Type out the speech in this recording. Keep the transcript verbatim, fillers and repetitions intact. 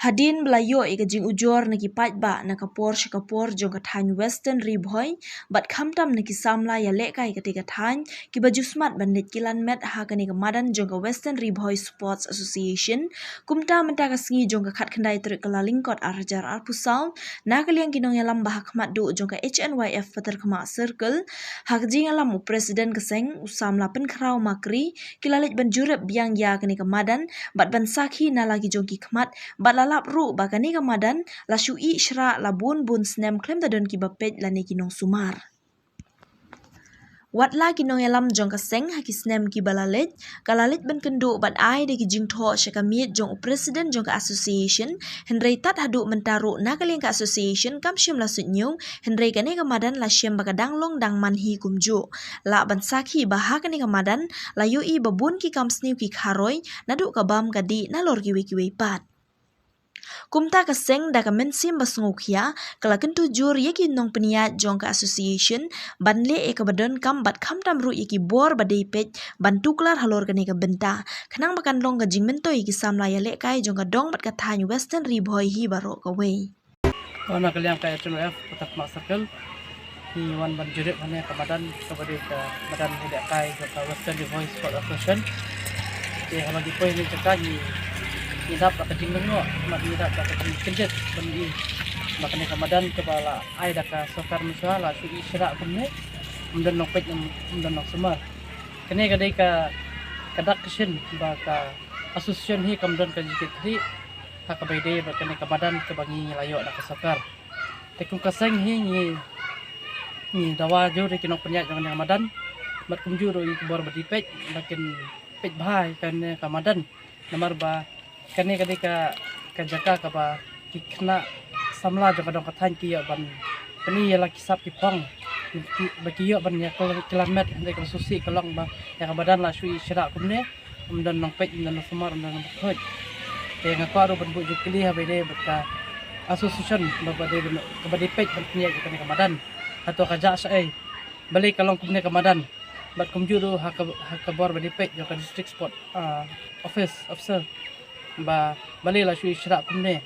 Hadien ba la ïoh ïa ka jingujor na ki paidbah na ka por sha ka por jong ka thaiñ Western Ri Bhoi, bad khamtam na ki samla ïalehkai katei ka thaiñ, kiba ju smat ban leit kylla met ha kane ka madan jong ka Western Ri Bhoi Sports Association, kumta mynta ka sngi jong ka khatkhyndai tarik Kyllalyngkot ar hajar arphew saw, na ka liang ki nongïalam ba ha khmat duh jong ka H N Y F Patharkhmah Circle, ha ka jingïalam u President ka seng, u samla Pynkhraw Makri, ki la leit ban jurip biang ïa kane ka madan, bad ban sakhi na la ki jong ki khmat, bad la lap ruh ba kane ka madan la shu ïeh shrah la bun bun snem khlem da don kiba peit lane ki nongsumar. Wat la ki nongïalam jong ka seng ha ki snem kiba la leit, ka la leit ban kynduh bad ai da ki jingthoh sha ka miej jong u President jong ka Association, hynrei tad haduh mynta ruh na ka liang ka Association kam shym la suidñiew, hynrei kane ka madan la shem ba ka dang long dang man hi kumjuh. Lah ban sakhi ba ha kane ka madan, la ïohi ba bun ki kam sniew ki kharoi, naduh ka bam ka dih nalor kiwei kiwei pat. Kumta ka seng da ka mynsiem ba sngewkhia, ka la kyntu jur ïa ki nongpynïaid jong ka Association, ban leh ïa kaba donkam bad khamtam ruh ïa ki bor ba dei peit, ban tuklar halor kane ka bynta. Khnang ba kan long ka jingmyntoi ïa ki samla ïalehkai jong ka dong bad ka thaiñ Western Ri Bhoi hi baroh kawei. Wan na ka liang ka H N Y F Patharkhmah Circle, ngi wan ban jurip hangne ka madan kaba dei ka madan ïalehkai jong ka Western Ri Bhoi Sports Association. Te haba ngi poi hangne jaka ngi, ngi dap da ka jinglyngngoh, bad ngi dap da ka jingkynjat ban ïohi ba kane ka madan kaba la ai da ka sorkar mynshuwa la shu ïeh shrah kumne, ym don nongpeit, ym, ym don nongsumar. Kane ka dei ka, ka dak ka shin ba ka association hi kam don ka jingkyrkhu ha kaba ïadei bad kane ka madan kaba ngi la ïoh na ka sorkar. Te kum ka seng hi ngi, ngi dawa jur ïa ki nongpynïaid jong kane ka madan, bad kumjuh ruh ïa ki bor ba dei peit ba kin peit bha ïa kane ka madan. Namar ba kane ka dei ka, ka jaka kaba ki khynnah samla jong ka dong ka thaiñ ki ïoh ban pyni ïa la ki sap ki phong, ki, ba ki ïoh ban ïa kylla, kylla met, hynrei kaba sngewsih ka long ba ïa ka madan la shu ïeh shrah kumne, ym don nongpeit, ym don nongsumar, ym don nongpeit. Te nga kwah ruh ban buh jingkylli haba ïadei bad ka association ba, ba dei ban, kaba dei peit ban pynïaid ïa kane ka madan. Hato ka jah shaei? Balei ka long kumne ka madan? Bad kumjuh ruh ha ka, ha ka bor ba dei peit jong ka District Sport, ah, Office, Officer, ba balei la shu ïeh shrah kumne?